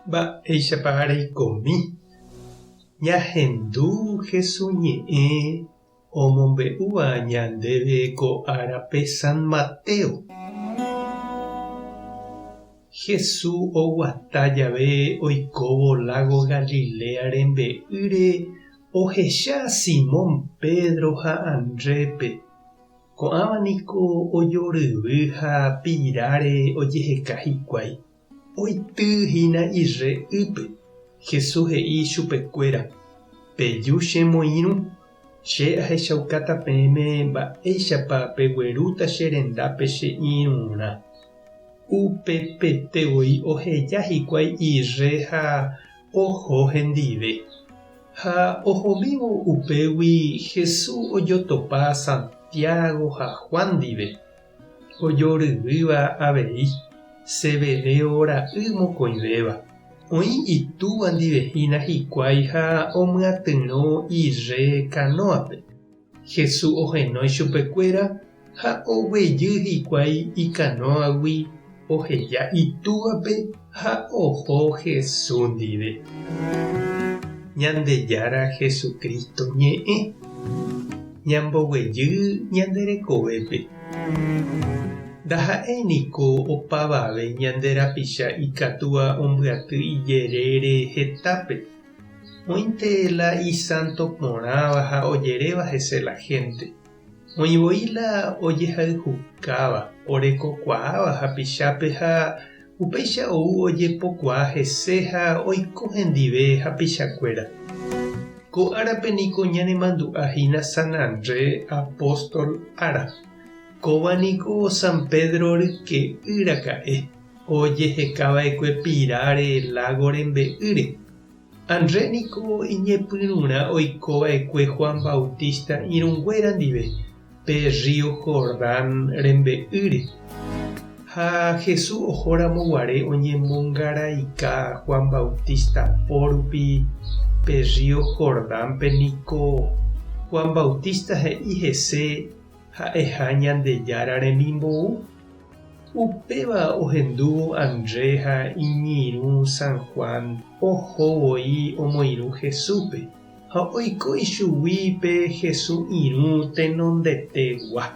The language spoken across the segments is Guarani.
Mba'éichapa reikomi? Ñahendu Jesús ñe'ẽ omombe'úva ñandéve ko árape San Mateo. Jesús oguata jave oikóvo lágo Galilea rembe'ýre ohecha Simón Pedro ha Andrépe. Ko'ãva niko ojoryvy ha piráre ojeheka hikuái. Oity hína irre ýpe. Jesús he'i ichupekuéra, Peju che moirũ, che ahechaukáta peẽme mba'éichapa peguerúta che rendápe che irũrã. Upepete voi oheja hikuái irre ha oho hendive. Ha ohomívo upégui Jesús ojotopa Santiago ha Juan ndive. Ojoryvýva avei, Zebedeo ra'y mokõivéva. Oĩ itúva ndive hína hikuái ha omyatyrõ irre kanóape. Jesús ohenói chupekuéra ha oguejy hikuái ikanóagui oheja itúvape ha oho Jesús ndive. Ñandejára Jesucristo ñe'ẽ. Ñamboguejy ñande rekovépe. Ndaha'éi niko opavave ñande rapicha ikatúva ombyaty ijerére hetápe. Oĩnte la isánto porãva ha ojeréva hese la hénte. Oĩ voi la ojehayhukáva, orekokuaáva hapichápe ha upéicha ou ojepokuaa hese ha oiko hendive hapichakuéra. Ko árape niko ñanemandu'a hína San Andrés apóstol ára. Kóva niko San Pedro ryke'y raka'e, ojehekava'ekue piráre lágo rembe'ýre. André niko iñepyrũrã oiko va'ekue Juan Bautista irũnguéra ndive pe rrío Jordán rembe'ýre. Ha Jesús ohóramo guare oñemongaraika Juan Bautista po rupi pe rrío Jordánpe niko Juan Bautista he'i hese ha'eha Ñandejára remimbou. Upéva ohendúvo André ha iñirũ San Juan oho voi omoirũ Jesúspe, ha oiko ichugui pe Jesús irũ tenondetegua.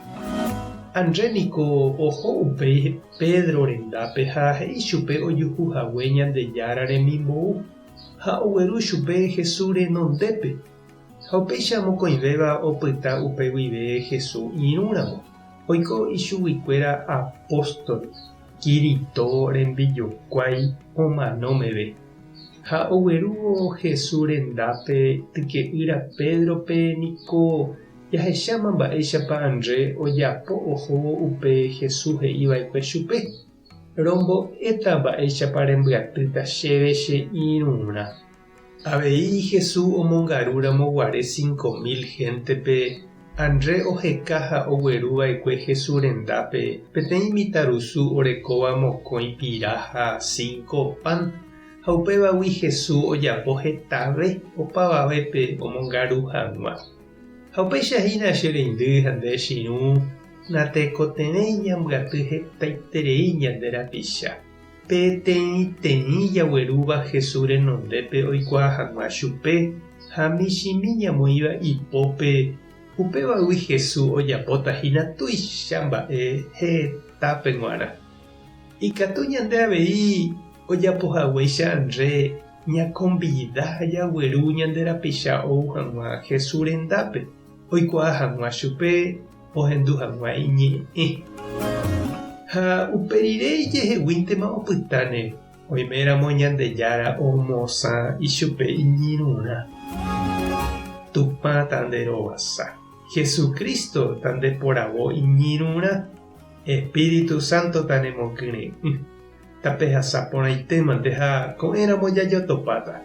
André niko oho upéi Pedro rendápe ha he'i chupe ojuhu hague Ñandejára remimbou, ha ogueru chupe Jesús renondépe. Ha upéicha mokõivéva opyta upe guive Jesús irũramo. Oiko ichuguikuéra apóstol Kirito rembijokuái omano meve. Ha oguerúvo Jesús rendápe tyke'ýra Pédrope niko jahecháma mba'éichapa André ojapo ohóvo upe Jesús he'i va'ekue chupe, Rombo'éta mba'éichapa rembyatýta chéve che irũrã. Avei Jesús omongarúramo guare 5000 héntepe, André oheka ha ogueru va'ekue Jesús rendápe peteĩ mitãrusu orekóva mokõi pira ha cinco pan, ha upévagui Jesús ojapo hetave opavavépe omongaru hag̃ua. Ha upéicha hína che reindy ha nde che irũ, natekotevẽi ñambyaty hetaiterei ñande rapicha. Peteĩteĩ jaguerúva Jesús renondépe oikuaa hag̃ua chupe ha michĩmi ñamoĩva ipópe, upévagui Jesús ojapóta hína tuicha mba'e hetápe g̃uarã. Ikatu ñande avei ojapohaguéicha André ñakombida ha jagueru ñande rapicha ou hag̃ua Jesús rendápe oikuaa hag̃ua chupe ohendu hag̃ua iñe'ẽ. Ha upe rire ijeheguíntema opytáne oiméramo Ñandejára omosã ichupe iñirũrã. Tupã tanderovasa. Jesucristo tandeporavo iñirũrã. Espíritu Santo tanemokyre'ỹ. Tapehasa porãitémante ha ko'ẽramo jajotopáta.